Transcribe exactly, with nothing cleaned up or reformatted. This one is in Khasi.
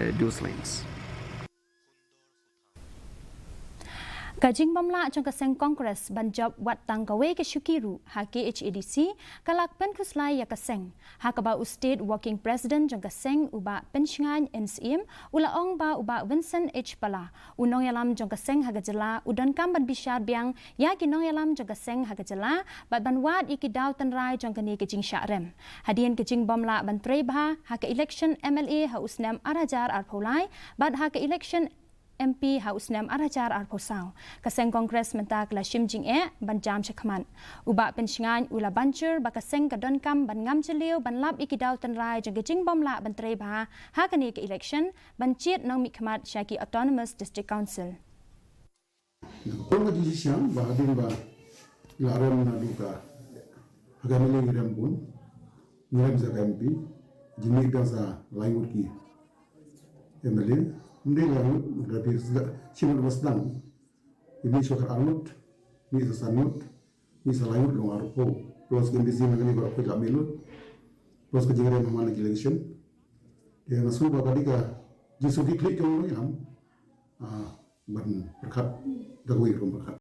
uh, those lines. Ka jingbymlah jong ka seng Congress ban jop wat tang kawei ka shuki ruh ha K H A D C ka la pynkhuslai ïa ka seng, ha kaba u State Working President jong ka seng, u Bah Pynshngain N Syiem, u la ong ba u Bah Vincent H Pala, u nongïalam jong ka seng ha ka jylla, u donkam ban bishar biang ïa ki nongïalam jong ka seng ha ka jylla bad ban wad ïa ki daw tynrai jong kane ka jingshah rem. Hadien ka jingbymlah ban trei bha ha ka election M L A ha u snem ar hajar arphew lai bad ha ka election M P ha u snem ar hajar arphew saw, ka seng Congress mynta ka la shim jingeh ban jam shakhmat. U Bah Pynshngain u la ban jur ba ka seng ka donkam ban ngam jylliew ban lap ïa ki daw tynrai jong ka jingbymlah ban trei bha ha kane ka election ban jied nongmihkhmat sha ki Autonomous District Council. Pynban ka jingshisha ba hadien ba la rem naduh ka, ha ka M L A ngi rem bun, ngi rem sa ka M P, jingmih biang sa lai ngut ki M L A, ym dei lai ngut, da phi sdang, shi ngut ba sdang, mih shuwa ka ar ngut, mih sa san ngut, mih sa lai ngut long arphew, plus ki M D C nangni baroh ki la mih lut, plus ka jingrem ha man la ki election. Te nga sngew ba ka dei ka jingsngewkhih khlieh jong ngi, ah, ban pyrkhat da kawei ruh ban pyrkhat.